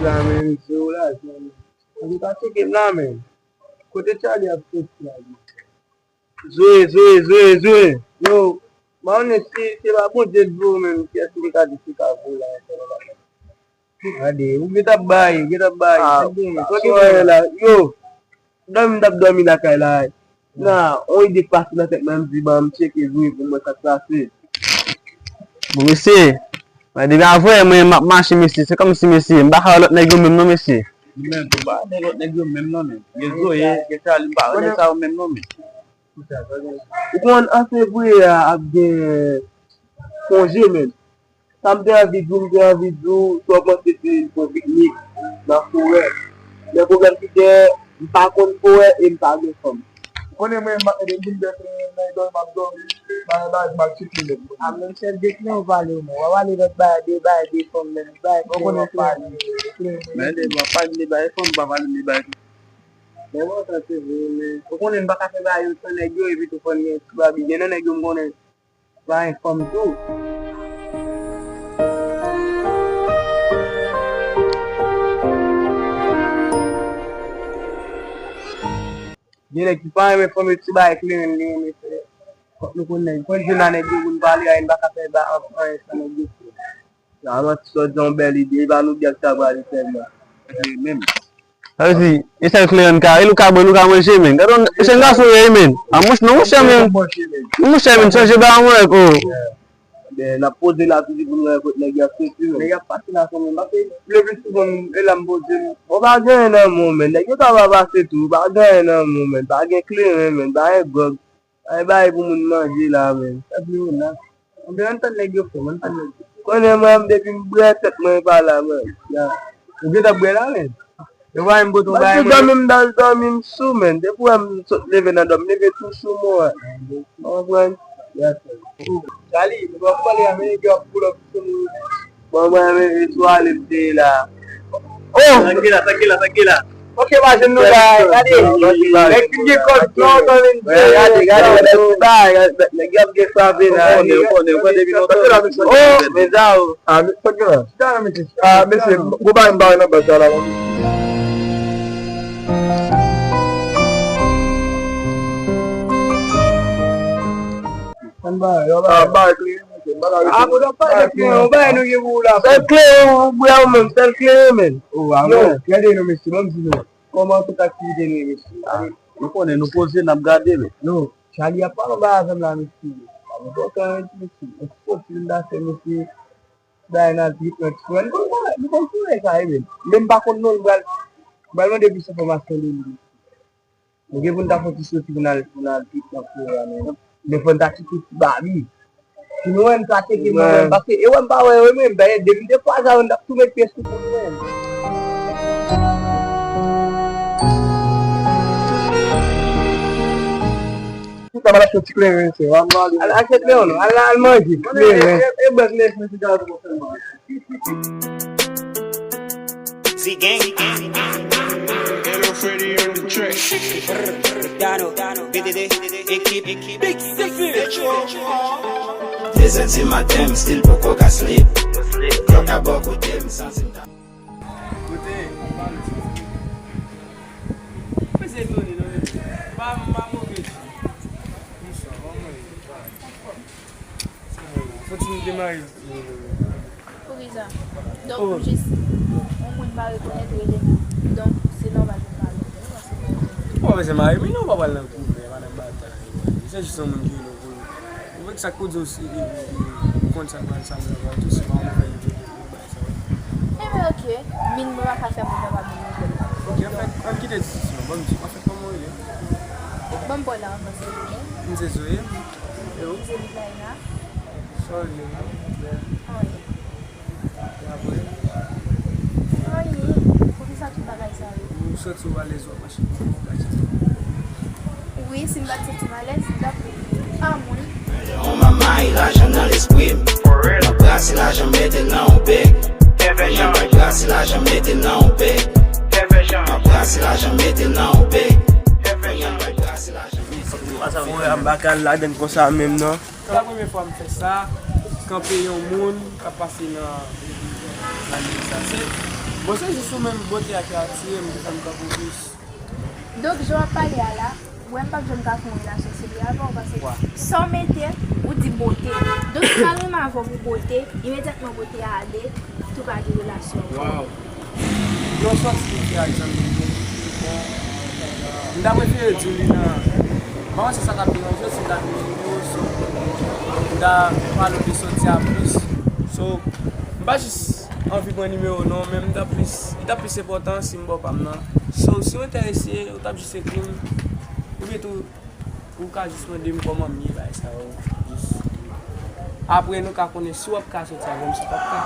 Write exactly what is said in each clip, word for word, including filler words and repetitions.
La, men, se w la, men. Ou pa tcheke m la, men. Kote Charlie ap soti la, men? Zoe, Zoe, Zoe, Zoe. Yo, m pa konnen si se pa Bondye k voye w menm, kiyès ki te ka di se ka voye w la ankò la. Gade, ou gentan bay, ou gentan bay. Ah, se bon, sa ki bon la. Yo, dòmi m t ap dòmi lakay la. Nan, yon ide k pase nan tèt mwen, m di, ban m tcheke Zoe pou m wè sa k pase. Bon, mesye, mwen depi avè mwen, m ap mache, mesye. Se kòmsi, mesye, m pa ka wè lòt nèg yo menm non, mesye. Li menm tou, m pa wè lòt nèg yo menm non, men. Gen Zoe, gen Charlie, m pa wè nèg sa yo menm non, men. Ou konn an fevriye a ap gen konje, men. Sa m te anvi di w, m te anvi di w, si w ap panse se pou piknik nan forè. Men pwoblèm ki gen, m pa konn forè e m pa gen fanm. Ou konnen mwen, m ap mete m vin bèf nan idòl, m ap dòmi, bagay, bagay, m ap tcheke nèg. A, menm sèl de kle w pale w, men w ap pale lòt bagay, de bagay, de fanm, menm bagay kle w ap pale. Men de, w ap pale de bagay fanm, w pa pale de bagay. Men bon, sa se vre, men ou konnen m pa ka fè bagay yo san nèg yo, epi tou fò n gen ti babi. Gen nan nèg yo m konnen pa gen fanm tou. Gen nèg ki pa renmen fanm, e ti bagay kleren li renmen fè. Fòk nou konn nèg. Fòk n jwenn a nèg yo pou n pale, a, n pa ka fè ba-, anyen san nèg yo. Sa manti, sa w di yon bèl ide, e pa nou de k ta pral fè l la. Menm. Sa vle di, e sèl kleren n ka, e l ou ka bwè, l ou ka manje, men. Gade yon, se yon gason w ye, men. A, monch-, non, monchè, men. Non, monchè, men, chanje ba mwen, oh. Ben, n ap poze la toujou pou n wè kote nèg yo ap soti, men. Nèg yo ap pase la, men, paske le pli souvan, e la m poze m. Bon, pa gen anyen nan men w, men. Nèg yo ka pa pase tou, pa gen anyen nan men w, men. Pa gen kleren, men. Pa gen gwòg. Ay, bay pou moun manje la, men. Sa vle yo la. Anben, ann tann nèg yo fè, ann tann nèg yo. Konnen mwen, depi m bwè tèt mwen pa la, men. Ya. Ou gentan bwè la, men. Yo pa menm pote yon bagay, mwen. Dòmi m dal dòmi m sou, men. Depi w wè m sot leve nan dòmi, leve tou sou mwen. Ou konprann? Yes, sir. Charlie, nou pa pale a, men nèg yo ap pull up sou nou. Bon, mwen, men, men, sou ale m te ye la. Oh! Sa k gen la, sa k gen la, sa k gen la. Ok, pa jwenn nou la, gade. Nèg ki gen kòb, non, non, men, gade, gade, gade, gade, nèg yo ap gen frape la. Ou konnen, ou konnen, ou konnen, depi lontan. Oh, men sa, oh. Ah, men, sa k gen la? Ah, mesye, gwo bagay m pa wè nan baz sa la, non. Ann ba yo, ba yo. Ah, ba yo kleren, mesye. Ah, bon, pa de kleren, ou bay nou gen pou ou la. Sèl kleren ou bwè ou menm, sèl kleren, men. Oh, ah, non, gade nou, mesye, ban m di nou. Kòman tout aktivite nou ye, mesye? Ah, nou konnen, nou poze, n ap gade, men. Non, Charlie ap pale anba avè m la, mesye. Pa gen pwoblèm, mesye. Yon ti pwofil m ta fè, mesye. Bay nan trip nan ti frè. Nou konn sa, nou konn konnen sa, e men. Men m pa konn non, m pral, m pral mande plis enfòmasyon de li. Nou gen pou n ta fè yon ti soti pou n al, pou n al trip nan forè a, men, men fò n ta kite ti babi. Si nou wè n ka tcheke mwen, paske e wè m pa wè yo, men, dayè, depi de fwa sa yo, n t ap tou met pye sou kont mwen. Tout sa, m al achte yon ti kleren, se, al, al achte kleren, non, al, al manje, kleren. E, e, e, bèk, men, men, ti gaz, bon, sèlman. Zigang. Hello, Freddy on the track. Dano, B D D, ekip, ekip. Big Sexy. Dezè di maten, m still poko ka sleep. Klòk ap bò kote m, santi m ta. Kote? Mwen se etone, non, men. Pa, pa move. Bonswa, kòman w ye? Fò ti nou demare. Poukisa? Donk, oh, jis yon moun pa rekonèt rele m. Donk, se nòmal pou m pale. Ou pa bezwen mare, men non, ou pa pral nan kou, men pa nan batay. Se jis yon moun ki rele w pou, ou wè sa k pou di w si, e, e, e, ou konn sa k pral sa, men ou pral tou, se pa yon nouvèl li te gen pou bay sa. Enben, ok. Min mwen pa ka fè moun nan pa vin nouvèl. Ok, anfèt, ann kite diskisyon. Ban m di, anfèt, kòman w rele? Ban m ba w la anvan, silvouplè. M se Zoe. E ou? M se Milaina. Sa w rele menm? Anyen. E apre? Anyen. Poukisa tout bagay sa yo? Ou santi w alèz w ap mache pou ou, ou ka kite w? Wi, si m pa t santi m alèz, m t ap, a, mwen. On manman, lajan nan lespri m. M ap brase lajan, mete l nan yon bèk. Kounya m pral brase lajan, mete l nan yon bèk. M ap brase lajan, mete l nan yon bèk. Kounya m pral brase lajan, mete l nan yon bèk. Mwen, m pa ka al ladann konsa menm, non. Se pa premye fwa m fè sa, kanpe yon moun k ap pase nan, nan liy sa. Se, Bon, se jis ou menm bote a ki atire m, ki fè m tankou plis. Donk, jan w ap pale a la, ou wè m p ap janm ka fè yon relasyon serye avè w, paske sa w mete, ou di bote. Donk, si m al renmen avè w pou bote, imedyatman bote a ale, tou pa gen relasyon ankò. Waw. Yon sòt siyifi a egzanp. M ta prefere di w li nan, m pa panse sa t ap deranje w si m ta gen yon nimewo, so, m ta pale w de sòt sa a plis. So, m pa jis anvi pran nimewo w non, men m ta plis, li t ap plis enpòtan si m ba w pa m nan. So, si w enterese, ou t ap jis ekri m. Oubyen tou, ou ka jis mande m kòman m ye, bagay sa yo. Jis. Apre, nou ka konnen si w ap ka sòti avè m, si w p ap ka.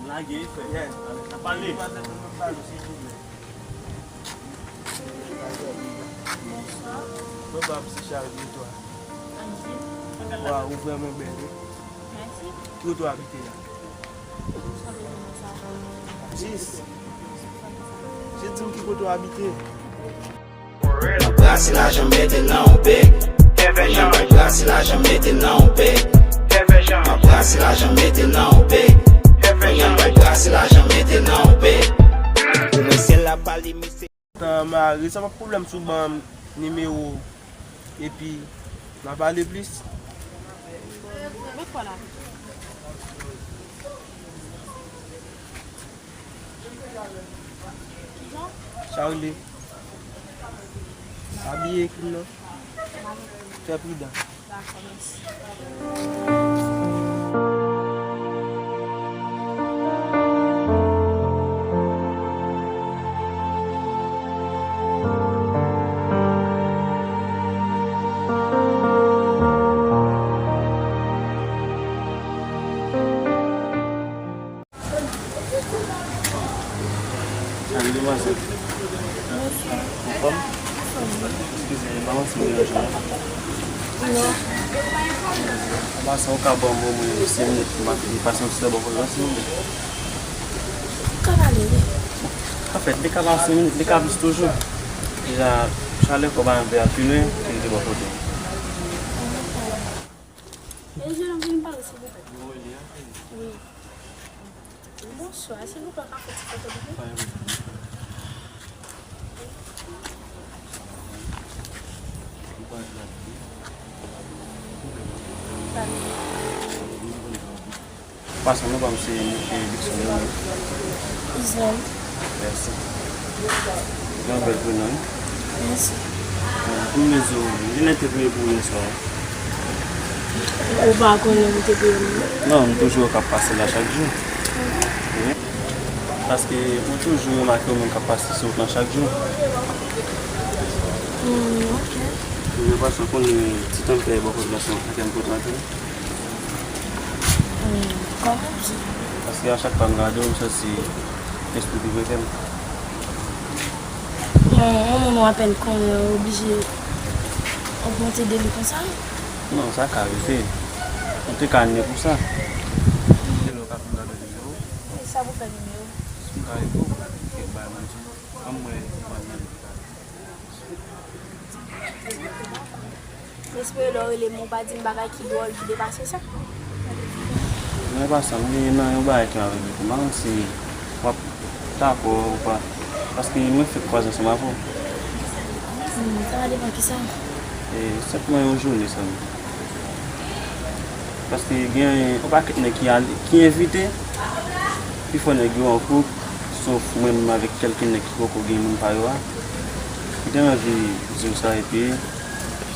Lage, frè. N ap pale. Bonswa. Bonswa, msye Charles, e twa? Anjil. Waw, ou vrèman bèl, wi. Mèsi. Ki kote w abite la? Sa vle di sa? Jis. Je di m ki kote w abite. Mwen brase lajan mete nan yon bèg. Kounye a m pral brase lajan mete nan yon bèg. Mwen brase lajan mete nan yon bèg. Kounye a m pral brase lajan mete nan yon bèg. Pou mwen sèl la pale misye. Tan mari, sa pa pwoblèm si w ban m nimewo w epi n a pale plis. Met kò la. Kijan? Charlie. Abiye ekri m non. Fè pridan. Dakò, mèsi. Salut, demwazèl. Bonswa. Anfòm? Anfòm, wi. Eskize, m pa panse m deranje w, non? Non. An pasan, ou ka ban m omwen senk minit pou m ap pase yon ti tan bò kote la, silvouplè? Ou ka pale, wi. Anfèt, li ka pa senk minit, li ka plis toujou. Deja, chalè kò pa anvi a pi lwen ke li te bò kote w. E jèn, vin pale, silvouplè. Wi. Bonswa, silvouplè, w ka fè ti foto de nou? Pasan, non pa m se Dikson Leonel. Israel. Mèsi. Gen yon bèl prenon, wi. Mèsi. Bon, pou m di w, li nèk te peye pou ou yè swa a. Ou pa konnen pou te peye m, non? Non, m toujou wè k ap pase la chak jou. Wi. Paske ou toujou remake yon moun k ap pase sou wout lan chak jou. Hmm, ok. Ou gen pasan konnen ti tan m fè bò kote la se yon pakèt kote antre. Hmm, kòman di? Paske a chak fwa m gade w, m santi espri ki vre kè m. Yon, yon moun w apèn konnen oblije ogmante de li konsa? Non, sa ka rive. Ou te ka ne pou sa. Demen w ka vin ba mwen nimewo w? Wi, sa pou fè nimewo? Si m ka ede w, kèk bagay mwen di w. Ann mwen, mwen, mwen. M espere lè w rele m, ou pa di m bagay ki dwòl, ki depase sa. Mwen pa sanble nan yon bagay ki mal regle pou m, si w ap dakò ou pa. Paske mwen fèk kwaze ansanm avè w. Hmm, sa va depann kisa? E, senpman yon jounen sèlman. Paske gen yon pakèt nèg ki ale, ki envite, pifò nèg yo an koup, sof mwen menm avèk kèlke nèg ki poko gen moun pa yo a. M te anvi di w sa, epi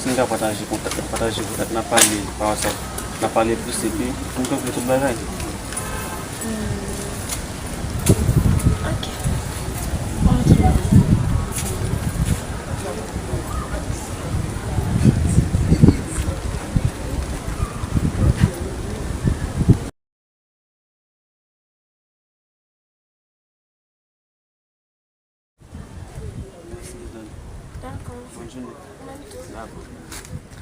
si n ka pataje kontak, n ap pataje kontak, n ap pale pa WhatsApp, n ap pale plis, epi pou n kanpe tout bagay. Hmm. Ok. Bon, ok. Dakò. Bòn jounen. Ou menm tou. Dakò.